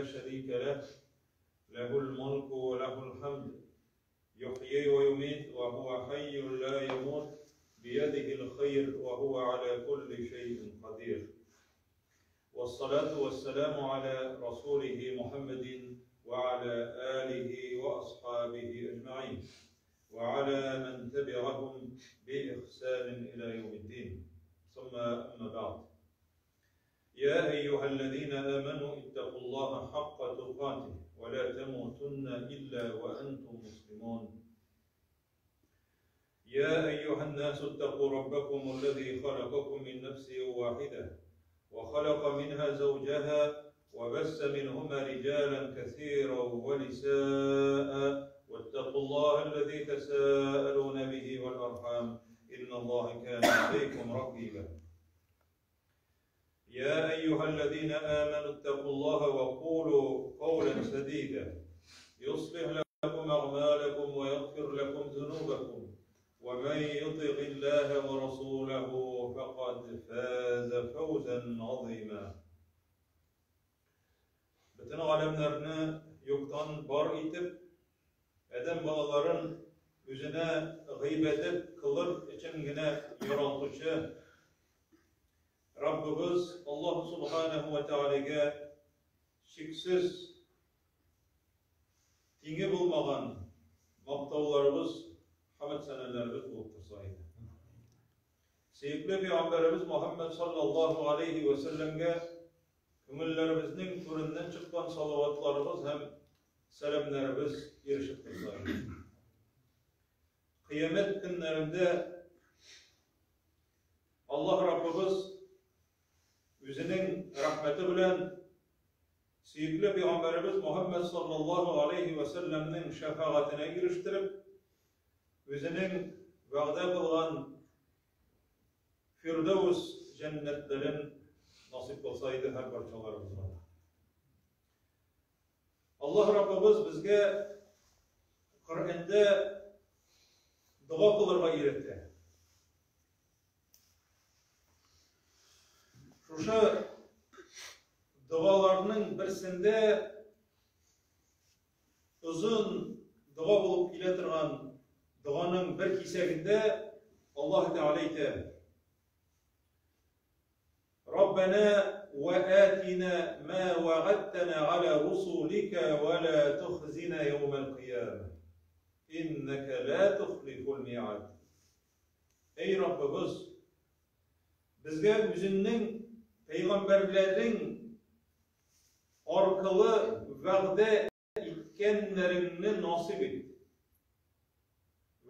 لا شريك له له الملك وله الحمد يحيي ويميت وهو حي لا يموت بيده الخير وهو على كل شيء قدير والصلاة والسلام على رسوله محمد وعلى آله وأصحابه أجمعين وعلى من تبعهم بإحسان إلى يوم الدين ثم أما بعد يا أيها الذين آمنوا اتقوا الله حق تقاته ولا تموتن إلا وأنتم مسلمون يا أيها الناس اتقوا ربكم الذي خلقكم من نفس واحدة وخلق منها زوجها وبث منهما رجالا كثيرا ونساء واتقوا الله الذي تساءلون به والأرحام إن الله كان عليكم رقيبا يا أيها الذين آمنوا اتقوا الله وقولوا قولا سديدا يصلح لكم أعمالكم ويغفر لكم ذنوبكم ومن يطع الله ورسوله فقد فاز فوزا عظيما Бөтен галәмнәрне юктан бар итеп, адәм балаларын үзенә гыйбадәт кылыр өчен генә яралтучы Раббыбыз Аллаһ Субханаһу ва Тәгаләгә чиксез тиңе булмаган мактауларыбыз, хәмд сәнәләребез булып торса иде. Сөекле пәйгамбәребез Мухаммад саллаллаһу алейхи ва сәлләмгә күңелләребезнең түреннән чыккан салаватларыбыз һәм сәламнәребез ирешеп торса иде. Кыямәт көннәрендә Аллаһ Раббыбыз үзенең рәхмәте белән сөекле пәйгамбәребез Мухаммад саллаллаһу алейхи ва сәлләмнең шәфәгатенә ирештереп, үзенең вәгъдә кылган Фирдәүс җәннәтләрен насыйп кылса иде һәр барчаларыбызга. Аллаһ Раббыбыз безгә Коръәндә дога кылырга өйрәтә. Шушы догаларның берсендә озын дога булып килә торган доганың бер кисәгендә Аллаһ Тәгалә әйтә: Раббана ва атина ма вa'адтана аля русулика ва ла тухзина яумал кыяма. Иннака ла тухлифул ми'ад. Эй Раббыбыз, безгә үзеңнең пәйгамбәрләрең аркылы вәгъдә иткәннәреңне насыйп ит.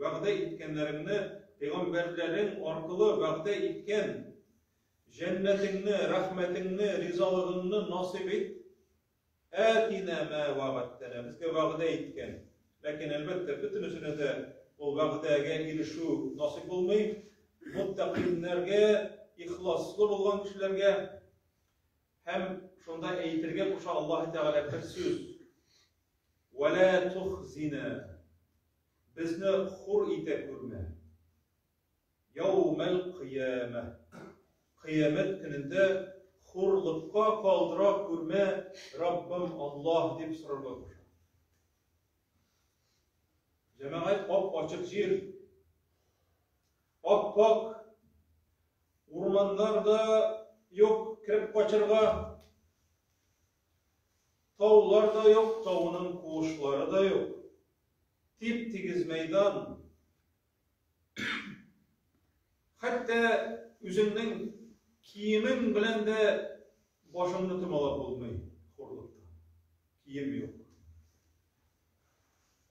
Вәгъдә иткәннәреңне пәйгамбәрләрең аркылы вәгъдә иткән җәннәтеңне, рәхмәтеңне, ризалыгыңны насыйп ит. Әтинә мә вәгъдтәнә, безгә вәгъдә иткән. Ләкин, әлбәттә, бөтенесенә дә ул вәгъдәгә ирешү насыйп булмый. Муттакиннәргә, ихласлы булган кешеләргә һәм шунда әйтергә куша Аллаһ Тәгалә бер сүз. Вәлә тухзина. Безне хур итә күрмә. Яумәл кыямә. Кыямәт көнендә хурлыкка калдыра күрмә, Раббым Аллаһ дип сорарга куша. Җәмәгать ап-ачык җир. Ап-ак урманнар да юк кереп качырга. Таулар да юк, тауның куышлары да юк. Тип-тигез мәйдан. Хәтта үзеңнең киемең белән дә башыңны томалап булмый хурлыктан. Кием юк.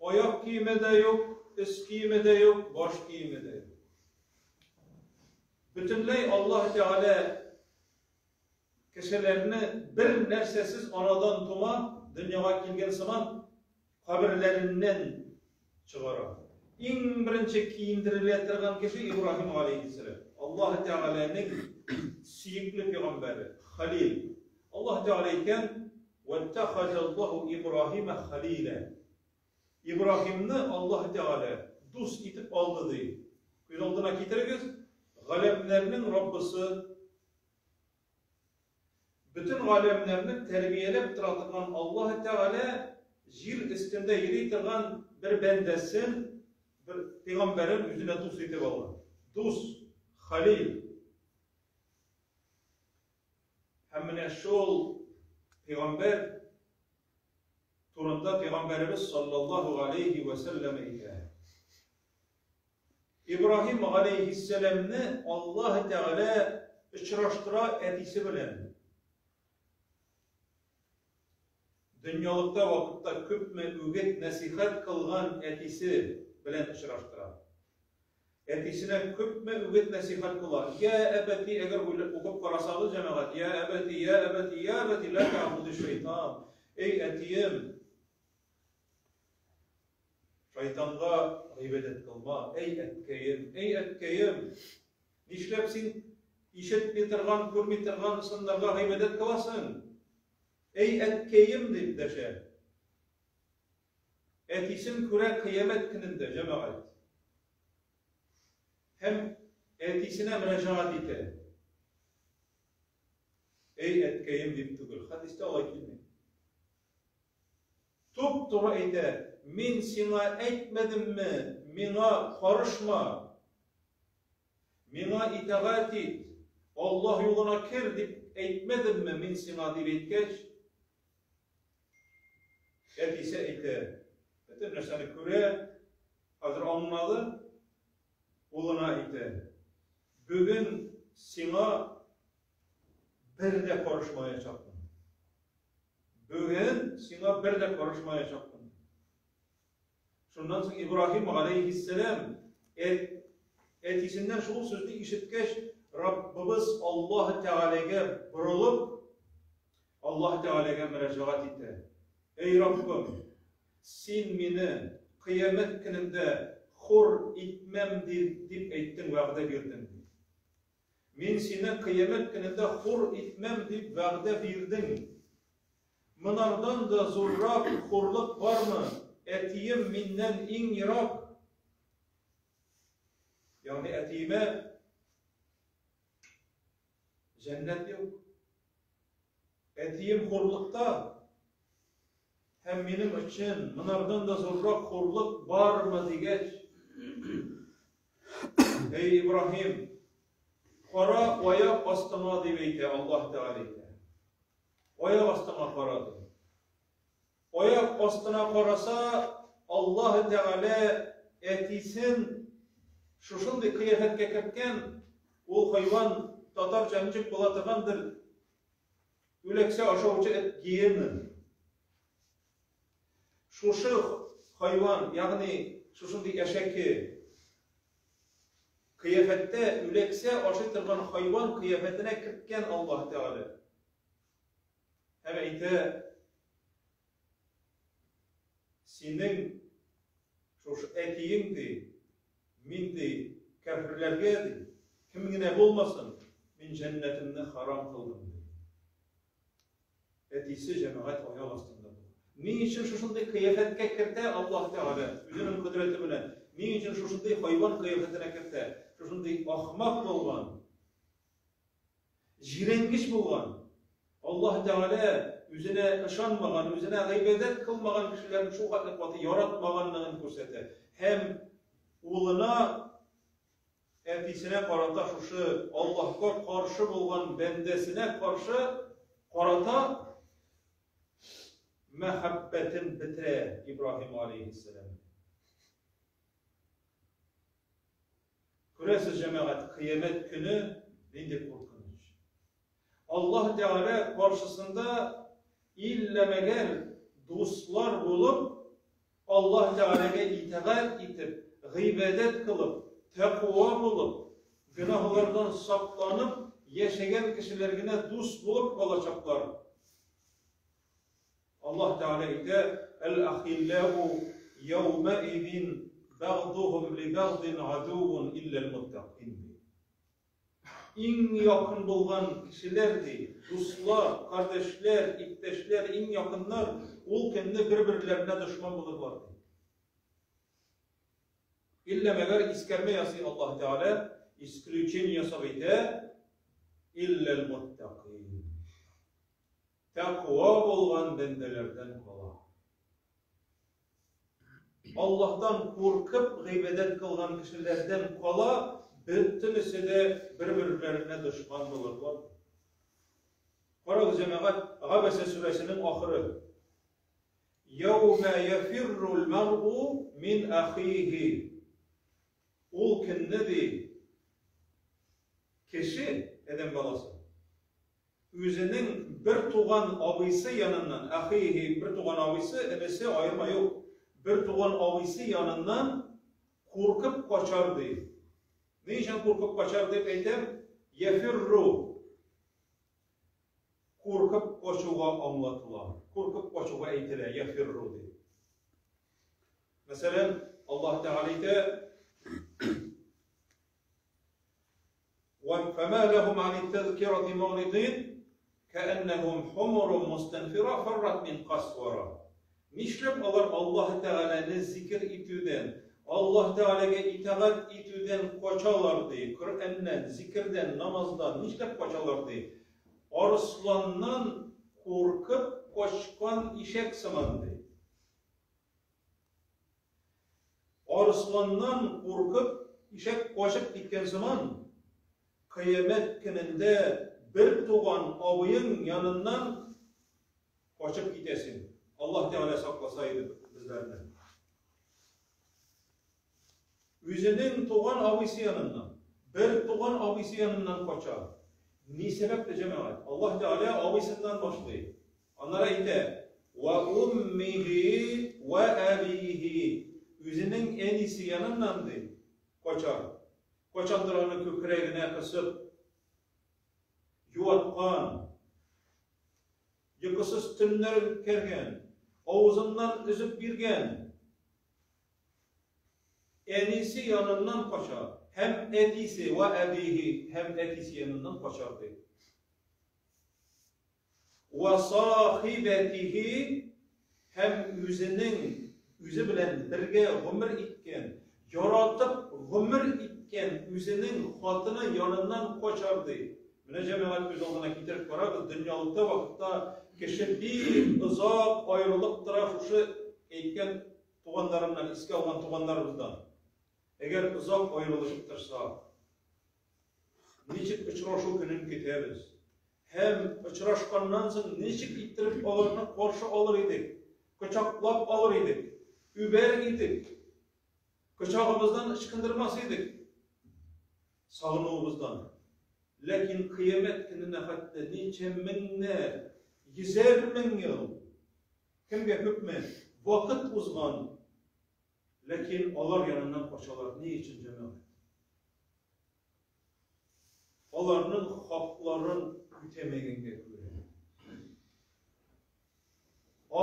Аяк киеме дә юк, өс киеме дә юк, баш киеме дә юк. Бөтенләй Аллаһ Тәгалә кешеләрне бер нәрсәсез анадан тума дөньяга килгән сыман каберләреннән чыгара. Иң беренче киендерелә торган кеше Ибраһим галәйһиссәлам. Аллаһ Тәгаләнең сөекле пәйгамбәре, Халил. Аллаһ Тәгалә әйткән: "Ваттахазаллаһу Ибраһима халила". Ибраһимны Аллаһ Тәгалә дус итеп алды ди. Күз алдына китерегез, галәмнәрнең Раббысы. Бөтен галәмнәрне тәрбияләп тора торган Аллаһ Тәгалә җир өстендә йөри торган бер бәндәсен, бер пәйгамбәрен үзенә дус итеп ала. Дус, халил. Һәм менә шул пәйгамбәр турында пәйгамбәребез саллаллаһу алейхи ва сәлләм әйтә. Ибраһим галәйһиссәламне Аллаһ Тәгалә очраштыра әтисе белән. Дөньялыкта вакытта күпме үгет нәсихәт кылган әтисе белән очраштыра. Әтисенә күпме үгет нәсихәт кыла. Я әбәти, әгәр укып карасагыз, җәмәгать, я әбәти, я әбәти, я әбәти, ла тәгъбуди шайтан. Эй, әтием, Шайтанга гыйбадәт кылма, әй әткәем, әй әткәем! Нишләп син ишетми торган, күрми торган сыннарга гыйбадәт кыласың? Әй әткәем дип дәшә. Әтисен күрә кыямәт көнендә, җәмәгать. Һәм әтисенә мөрәҗәгать итә. Әй әткәем дип түгел, хәдистә алай килми. Туп-туры әйтә, Мин сиңа әйтмәдемме, миңа карышма, миңа итагать ит, Аллаһ юлына кер дип әйтмәдемме мин сиңа, дип әйткәч, әтисе әйтә, бөтен нәрсәне күрә, хәзер аңлады, улына әйтә, бүген сиңа бер дә карышмаячакмын. Бүген сиңа бер дә карышмаячакмын. Шуннан соң Ибраһим галәйһиссәлам әтисеннән шул сүзне ишеткәч, Раббыбыз Аллаһ Тәгаләгә борылып, Аллаһ Тәгаләгә мөрәҗәгать итә. Эй Раббым, син мине кыямәт көнендә хур итмәм дип әйттең, вәгъдә бирдең. Мин сине кыямәт көнендә хур итмәм дип вәгъдә бирдең. Монардан да зуррак хурлык бармы? Әтием миннән иң ерак. Ягъни әтиемә җәннәт юк. Әтием хурлыкта. Һәм минем өчен монардан да зуррак хурлык бармы дигәч, Эй, Ибраһим, кара аяк астыңа дип әйтә Аллаһ Тәгалә әйтә. Аяк астыңа кара ди. Аяк астына караса, Аллаһ Тәгалә әтисен шушындый кыяфәткә керткән, ул хайван татарча ничек була торгандыр, үләксә ашаучы эт гиена. Шушы хайван, ягъни шушындый әшәке кыяфәттә үләксә ашый торган хайван кыяфәтенә керткән Аллаһ Тәгалә. Һәм әйтә, синең шушы әтиең ди, мин ди, кәферләргә ди, кем генә булмасын, мин җәннәтемне харам кылдым ди. Әтисе җәмәгать аяк астында була. Ни өчен шушындый кыяфәткә кертә Аллаһ Тәгалә үзенең кодрәте белән? Ни өчен шушындый хайван кыяфәтенә кертә? Шушындый ахмак булган, җирәнгеч булган, Аллаһ Тәгалә үзенә ышанмаган, үзенә гыйбадәт кылмаган кешеләрне шул хәтле каты яратмаганлыгын күрсәтә. Һәм улына әтисенә карата шушы Аллаһка каршы булган бәндәсенә каршы карата мәхәббәтен бетерә Ибраһим алейһиссәлам. Күрәсез, җәмәгать, кыямәт көне нинди куркыныч. Аллаһ Тәгалә каршысында иллә мәгәр дуслар булып, Аллаһ Тәгаләгә итагать итеп, гыйбадәт кылып, тәкъва булып, гөнаһлардан сакланып яшәгән кешеләр генә дус булып калачаклар. Аллаһ Тәгалә әйтә, Әл-ахиллау яумәизин бәгъдухум ли бәгъдин адувун илләл муттакин. Иң якын булган кешеләр ди, дуслар, кардәшләр, иптәшләр, иң якыннар ул көнне бер-берләренә дошман булырлар ди. Иллә мәгәр искәрмә ясый Аллаһ Тәгалә, исключение ясап әйтә, илләл муттакин. Тәкъва булган бәндәләрдән кала. Аллаһтан куркып гыйбадәт кылган кешеләрдән кала, бөтенесе дә бер-берләренә дошман булырлар. Карагыз, җәмәгать, Габәсә сүрәсенең ахыры. Яумә яфиррул мар'у мин ахихи. Ул көнне ди, кеше, адәм баласы, үзенең бер туган абыйсы яныннан, ахихи, бер туган абыйсы, энесе, аерма юк, бер туган абыйсы яныннан куркып качар ди. Ни өчен куркып качар дип әйтәм? Яфирру. Куркып качуга аңлатыла. Куркып качуга әйтелә, яфирру дип. Мәсәлән, Аллаһ Тәгалә әйтә, فما لهم عن التذكرة معرضين كأنهم حمر مستنفرة فرت من قسورة. Нишләп алар Аллаһ Тәгаләне зикер итүдән, Аллаһ Тәгаләгә итагать итүдән качалар ди, Коръәннән, зикердән, намаздан нишләп качалар ди? Арысланнан куркып качкан ишәк сыман ди. Арысланнан куркып, ишәк качып киткән сыман, кыямәт көнендә бер туган абыең яныннан качып китәсең. Аллаһ Тәгалә сакласа иде безләрне. Үзенең туган абыйсы яныннан, бер туган абыйсы яныннан кача. Ни сәбәпле, җәмәгать? Аллаһ Тәгалә абыйсыннан башлый. Аннары әйтә, Вә уммихи вә әбихи. Үзенең әнисе яныннан, ди, кача. Качандыр аны күкрәгенә кысып, юаткан, йокысыз төннәр үткәргән, авызыннан өзеп биргән. Әнисе яныннан кача, һәм әтисе, вә әбихи, һәм әтисе яныннан качар, ди. Вә сахибәтихи, һәм үзенең, үзе белән бергә гомер иткән, яратып гомер иткән үзенең хатыны яныннан качар, ди. Менә, җәмәгать, күз алдына китереп карагыз, дөньялыкта вакытта кеше бик озак аерылып тора шушы әйткән туганнарыннан, искә алган туганнарыбыздан. Әгәр озак аерылышып торсак, ничек очрашу көнен көтәбез? Һәм очрашканнан соң ничек иттереп аларны каршы алыр идек, кочаклап алыр идек, үбәр идек, кочагыбыздан ычкындырмас идек сагынуыбыздан. Ләкин кыямәт көненә хәтта ничә меңнәр, йөзәр мең ел, кемгә күпме вакыт узган, ләкин алар яныннан качалар. Ни өчен, җәмәгать? Аларның хакларын үтәмәгәнгә күрә.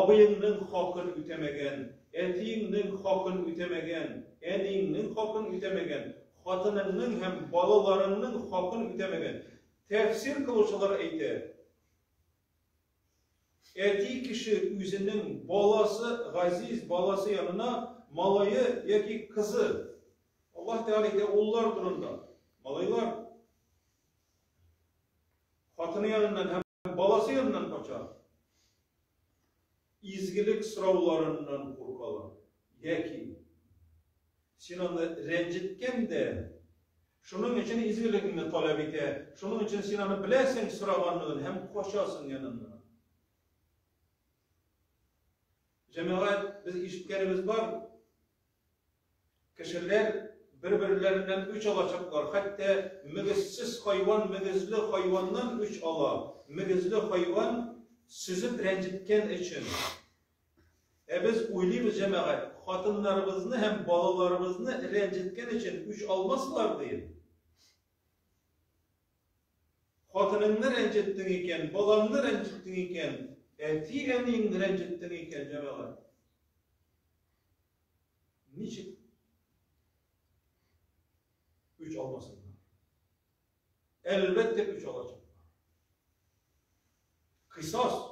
Абыеңның хакын үтәмәгән, әтиеңнең хакын үтәмәгән, әниеңнең хакын үтәмәгән, хатыныңның һәм балаларыңның хакын үтәмәгән. Тәфсир кылучылар әйтә, әти кеше үзенең баласы, газиз баласы янына малае яки кызы. Аллаһ Тәгалә әйтә уллар турында. Малайлар хатыны яныннан һәм баласы яныннан кача. Изгелек сорауларыннан куркалар. Яки син аны рәнҗеткән дә, шуның өчен изгелегеңне таләп итә, шуның өчен син аны беләсең сораганлыгын һәм качасың яныннан. Җәмәгать, без ишеткәнебез бар, кешеләр бер-берләреннән үч алачаклар, хәтта мөгезсез хайван мөгезле хайваннан үч ала, мөгезле хайван сөзеп рәнҗеткән өчен. Ә без уйлыйбыз, җәмәгать, хатыннарыбызны һәм балаларыбызны рәнҗеткән өчен үч алмаслар диеп. Хатыныңны рәнҗеттең икән, балаңны рәнҗеттең икән, әти-әниеңне рәнҗеттең икән, җәмәгать. Ничек үч алмасыннар? Әлбәттә, үч алачаклар. Кыйсас.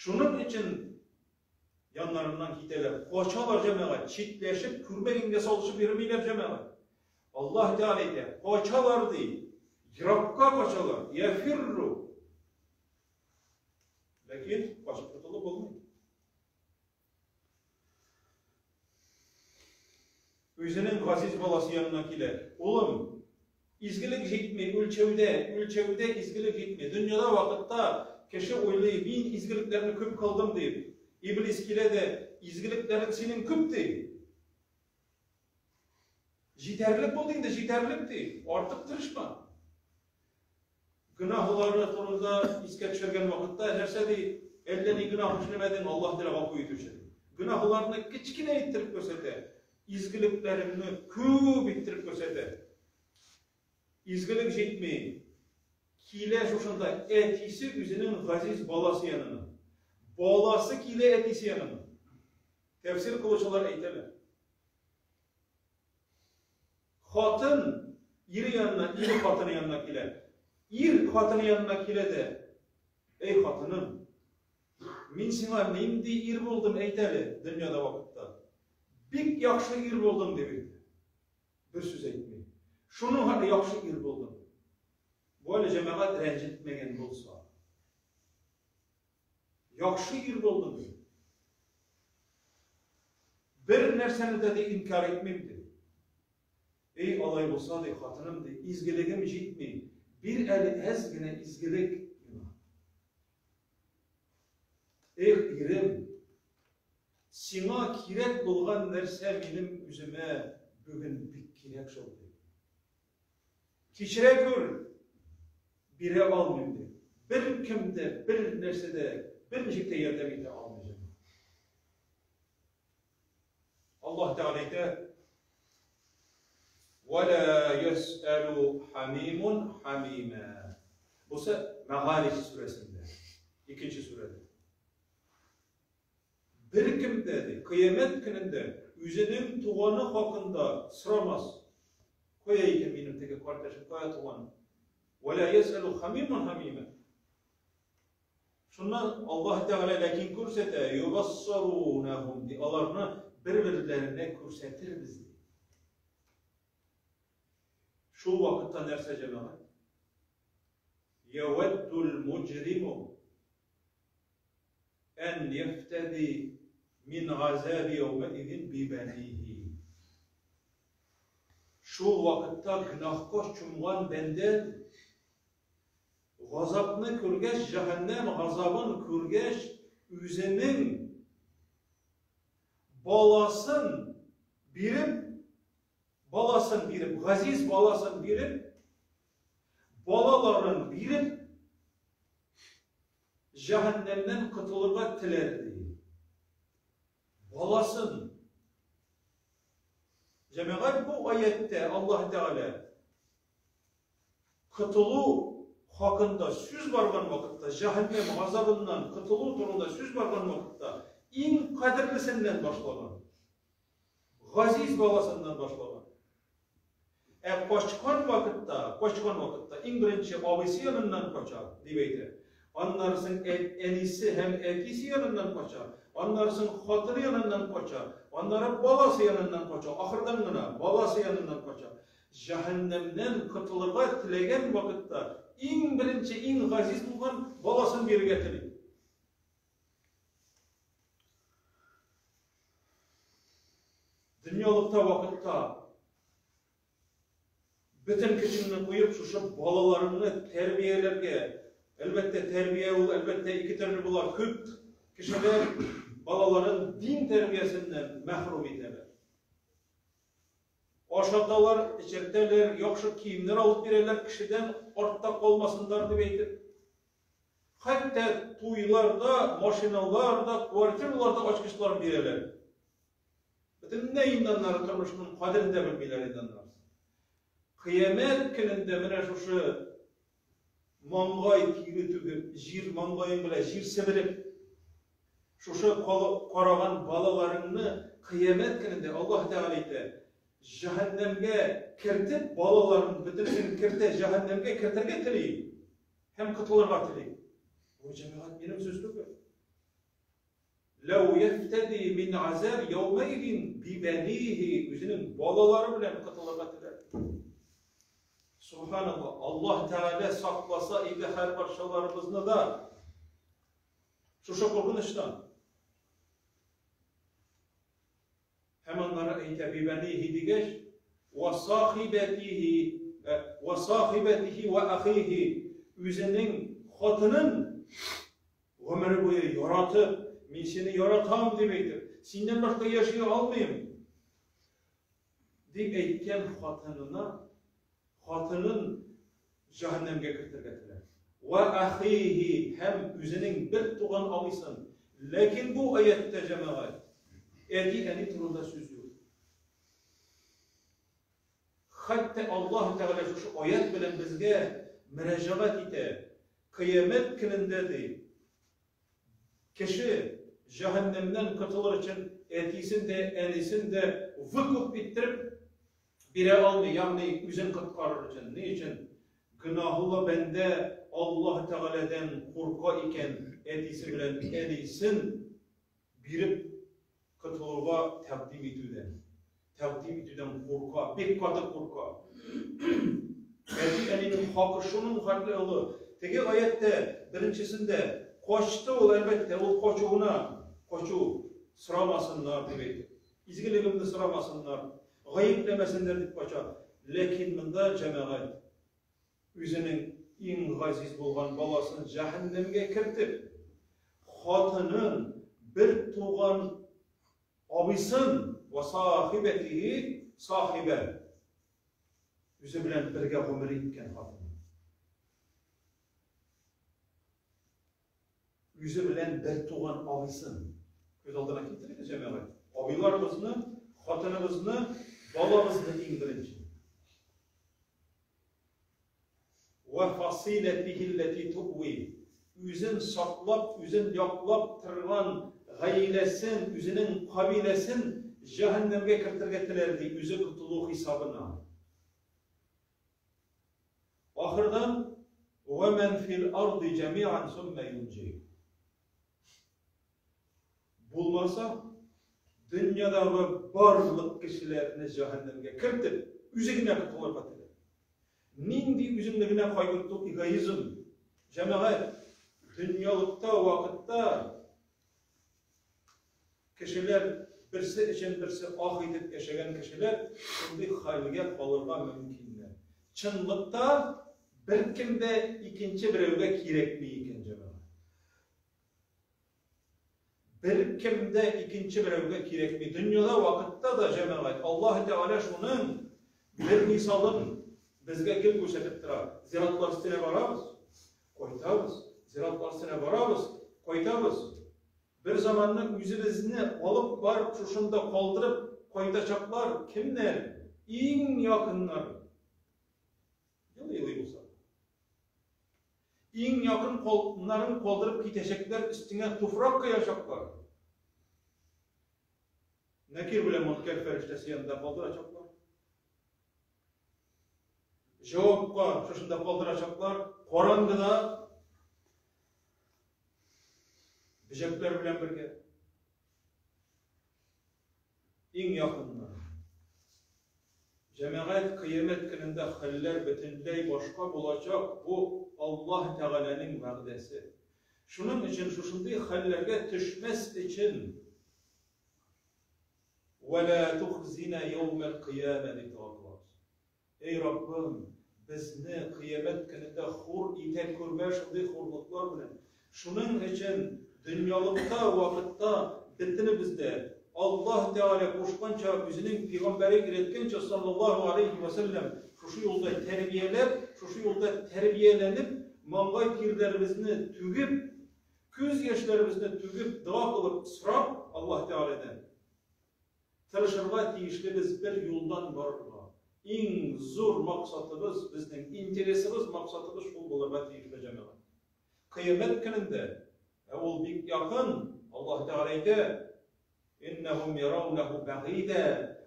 Шуның өчен яннарыннан китәләр, качалар җәмәгать, читләшеп, күрмәгәнгә салышып йөрмиләр җәмәгать. Аллаһ Тәгалә әйтә, качалар ди, еракка качалар, яфирру. Ләкин качып котылып булмый. Үзенең газиз баласы янына килә. Улым, изгелек җитми, үлчәүдә, үлчәүдә изгелек җитми. Дөньяда вакытта кеше уйлый, мин изгелекләрне күп кылдым дип. Иблис килә дә, изгелекләрең синең күп ди. Җитәрлек булды инде, җитәрлек ди. Артык тырышма. Гөнаһлары турында искә төшергән вакытта нәрсә ди? Әллә ни гөнаһ эшләмәдең, Аллаһ Тәгалә гафу итүче. Гөнаһларны кечкенә иттереп күрсәтә, изгелекләреңне күп иттереп күрсәтә. Изгелек җитми. Килә шушында әтисе үзенең газиз баласы янына. Баласы килә әтисе янына. Тәфсир кылучылар әйтәләр. Хатын ире янына, ире хатыны янына килә. Ир хатыны янына килә дә, Эй, хатыным, мин сиңа нинди ир булдым, әйт әле, дөньяда вакытта. Бик яхшы ир булдым, дип әйтә. Бер сүз әйтми. Шуның хәтле яхшы ир булдым. Бу әле җәмәгать рәнҗетмәгән булса. Яхшы ир булдым, ди. Бер нәрсәне дә ди инкар итмим, ди. Эй, алай булса, ди, хатыным, ди, изгелегем җитми. Бир әле әз генә изгелек миңа. Эх, ирем, сиңа кирәк булган нәрсә минем үземә бүген бик кирәк шул, ди. Кичерә күр, бирә алмыйм ди. Беркем дә, бер нәрсә дә, берничек тә ярдәм итә алмый җәмәгать. Аллаһ Тәгалә әйтә: "Ва ла ясәлу хамимун хамима". Бусы Мәгариж сүрәсендә, икенче сүрәдә. Беркем дә, ди, кыямәт көнендә үзенең туганы хакында сорамас. Кая икән минем теге кардәшем, кая туганым? Вә ла ясәлу хамимун хамима. Шуннан Аллаһ Тәгалә ләкин күрсәтә, юбассарунахум, ди, аларны бер-берләренә күрсәтербез, ди. Шул вакытта нәрсә, җәмәгать? Явәддул муҗриму Ән яфтәди мин газаби яумәизин бибәнихи. Шул вакытта гөнаһка чумган бәндә газапны күргәч, җәһәннәм газабын күргәч, үзенең баласын биреп, баласын биреп, газиз баласын биреп, балаларын биреп, Җәһәннәмнән котылырга теләр, ди. Баласын. Җәмәгать бу аятьтә Аллаһ Тәгалә котылу хакында сүз барган вакытта, җәһәннәм газабыннан котылу турында сүз барган вакытта иң кадерлесеннән башлаган. Газиз баласыннан башлаган. Ә качкан вакытта, качкан вакытта иң беренче абыйсы яныннан кача, дип әйтә. Аннары соң әнисе һәм әтисе яныннан кача, аннары соң хатыны яныннан кача, аннары баласы яныннан кача, ахырдан гына баласы яныннан кача. Җәһәннәмнән котылырга теләгән вакытта иң беренче, иң газиз булган баласын бирергә тели. Дөньялыкта вакытта бөтен көчеңне куеп шушы балаларыңны тәрбияләргә, әлбәттә, тәрбия ул, әлбәттә, ике төрле була. Күп кешеләр балаларын дин тәрбиясеннән мәхрүм итәләр. Ашаталар, эчертәләр, яхшы киемнәр алып бирәләр, кешедән артта калмасыннар дип әйтеп. Хәтта туйларда машиналар да, квартиралар да ачкычларын бирәләр. Бөтенләй инде аннары тормышның кадерен дә белмиләр инде аннары. Кыямәт көнендә менә шушы маңгай тире түгеп, җир маңгаең белән җир себереп, шушы караган балаларыңны кыямәт көнендә Аллаһ Тәгалә әйтә, җәһәннәмгә кертеп, балаларын бөтенесен кертә, җәһәннәмгә кертергә тели. Һәм котылырга тели. Бу җәмәгать минем сүз түгел. Ләү яфтади мин азаб яумәйдин бибәнихи үзенең балалары белән котылырга теләр. Субханаллах, Аллаһ Тәгалә сакласа иде һәрбарчаларыбызны да. Шушы куркынычтан. Һәм аннары әйтә, бибәнихи дигәч, ва сахибәтихи, ва сахибәтихи ва ахихи, үзенең хатынын гомере буе яратып, мин сине яратам дип әйтеп, синнән башка яши алмыйм дип әйткән хатынына, хатынын җәһәннәмгә кертергә теләр. Ва ахихи һәм үзенең бер туган абыйсын. Ләкин бу аятьтә җәмәгать әти-әни турында сүз юк. Хәтта Аллаһ Тәгалә шушы аять белән безгә мөрәҗәгать итә. Кыямәт көнендә ди, кеше җәһәннәмнән котылыр өчен әтисен дә, әнисен дә выкуп иттереп бирә алмый, ягъни үзен коткарыр өчен. Ни өчен? Гөнаһлы бәндә Аллаһ Тәгаләдән курка икән, әтисе белән әнисен биреп котылуга тәкъдим итүдән. Тәкъдим итүдән курка, бик каты курка. Әти-әнинең хакы шуның хәтле олы. Теге аятьтә, беренчесендә, качты ул, әлбәттә, ул качуына, качу сорамасыннар дип әйтте. Изгелегемне сорамасыннар, гаепләмәсеннәр дип кача. Ләкин монда җәмәгать үзенең иң газиз булган баласын җәһәннәмгә кертеп, хатынын, бер туган абыйсын ва сахибәтихи сахибә үзе белән бергә гомер иткән хатын. Үзе белән бер туган абыйсын. Күз алдына китерегез, җәмәгать. Абыйларыбызны, хатыныбызны, балабызны иң беренче. Вә фасиләтихилләти туви. Үзен саклап, үзен яклап торган гаиләсен, үзенең кабиләсен җәһәннәмгә кертергә теләр ди, үзе котылу хисабына. Ахырдан Вә мән фил арди җәмиан сумма юнҗи. Булмаса, дөньядагы барлык кешеләрне җәһәннәмгә кертеп, үзе генә котылырга теләр. Нинди үзеңне генә кайгырту эгоизм. Җәмәгать, дөньялыкта вакытта Кешеләр, берсе өчен берсе ах итеп яшәгән кешеләр шундый хәлгә калырга мөмкиннәр. Чынлыкта беркем дә икенче берәүгә кирәкми икән, җәмәгать. Беркем дә икенче берәүгә кирәкми. Дөньяда вакытта да, җәмәгать, Аллаһ Тәгалә шуның бер мисалын безгә гел күрсәтеп тора. Зиратлар өстенә барабыз, кайтабыз. Зиратлар өстенә барабыз, кайтабыз. Бер заманны үзебезне алып барып шушында калдырып кайтачаклар кемнәр? Иң якыннар. Елый-елый булса. Иң якын калнарын калдырып китәчәкләр, өстеңә туфрак коячаклар. Нәкир белән Монкәр фәрештәсе янында калдырачаклар. Җавапка шушында калдырачаклар. Караңгыда Бөҗәкләр белән бергә. Иң якыннар. Җәмәгать кыямәт көнендә хәлләр бөтенләй башка булачак, бу Аллаһ Тәгаләнең вәгъдәсе. Шуның өчен шушындый хәлләргә төшмәс өчен Вәлә тухзина яумәл кыямә дип дога кылабыз. Әй Раббым, безне кыямәт көнендә хур итә күрмә шундый хурлыклар белән. Шуның өчен дөньялыкта вакытта бөтенебез дә Аллаһ Тәгалә кушканча, үзенең пигамбәре өйрәткәнчә саллаллаһу алейһи вә сәлләм шушы юлда тәрбияләп, шушы юлда тәрбияләнеп, маңгай тирләребезне түгеп, күз яшьләребезне түгеп, дога кылып, сорап Аллаһ Тәгаләдән, Тырышырга тиешлебез бер юлдан барырга. Иң зур максатыбыз, безнең интересыбыз, максатыбыз шул булырга тиешле, җәмәгать. Кыямәт көнендә, ә ул бик якын, Аллаһ Тәгалә әйтә, Иннәһум яраунәһу бәгыйдә,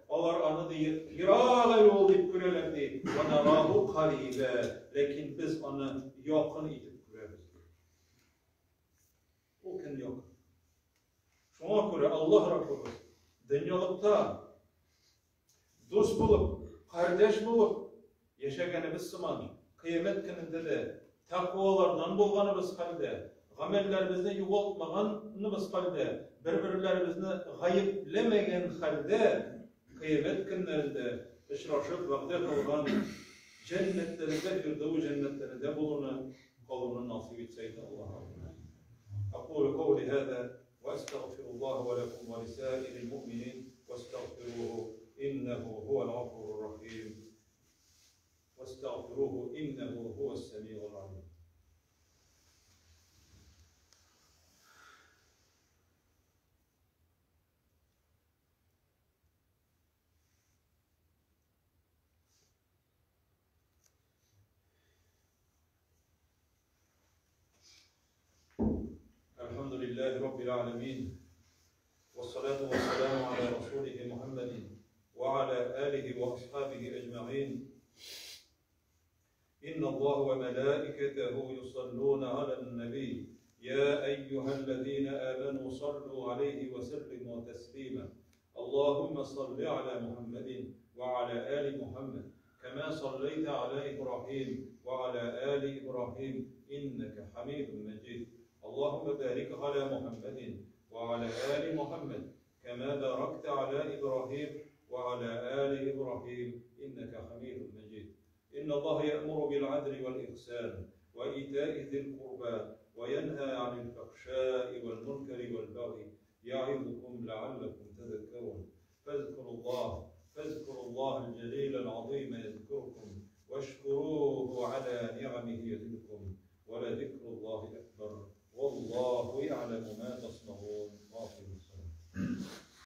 алар аны ди, ерак әле ул дип күрәләр ди, ва нараху карибә, ләкин без аны якын итеп күрәбез. Ул көн якын. Шуңа күрә Аллаһ Раббыбыз дөньялыкта дус булып, кардәш булып яшәгәнебез сыман, кыямәт көнендә дә тәкъвалардан булганыбыз хәлдә, Гамәлләребезне югалтмаганыбыз хәлдә, бер-берләребезне гаепләмәгән хәлдә, кыямәт көннәрендә очрашып вәгъдә кылган җәннәтләрендә, фирдәүс җәннәтләрендә булуны, калуны насыйп итсә иде Аллаһ. أقول قولي هذا وأستغفر الله ولكم ولسائر المؤمنين واستغفروه إنه هو الغفور الرحيم واستغفروه إنه هو السميع العليم. الحمد لله رب العالمين، والصلاة والسلام على رسوله محمد وعلى آله وأصحابه أجمعين. إن الله وملائكته يصلون على النبي يا أيها الذين آمنوا صلوا عليه وسلموا تسليما. اللهم صل على محمد وعلى آل محمد كما صليت على إبراهيم وعلى آل إبراهيم إنك حميد مجيد. اللهم بارك على محمد وعلى آل محمد كما باركت على إبراهيم وعلى آل إبراهيم إنك حميد مجيد. إن الله يأمر بالعدل والإحسان وإيتاء ذي القربى وينهى عن الفحشاء والمنكر والبغي يعظكم لعلكم تذكرون. فاذكروا الله، فاذكروا الله الجليل العظيم يذكركم، واشكروه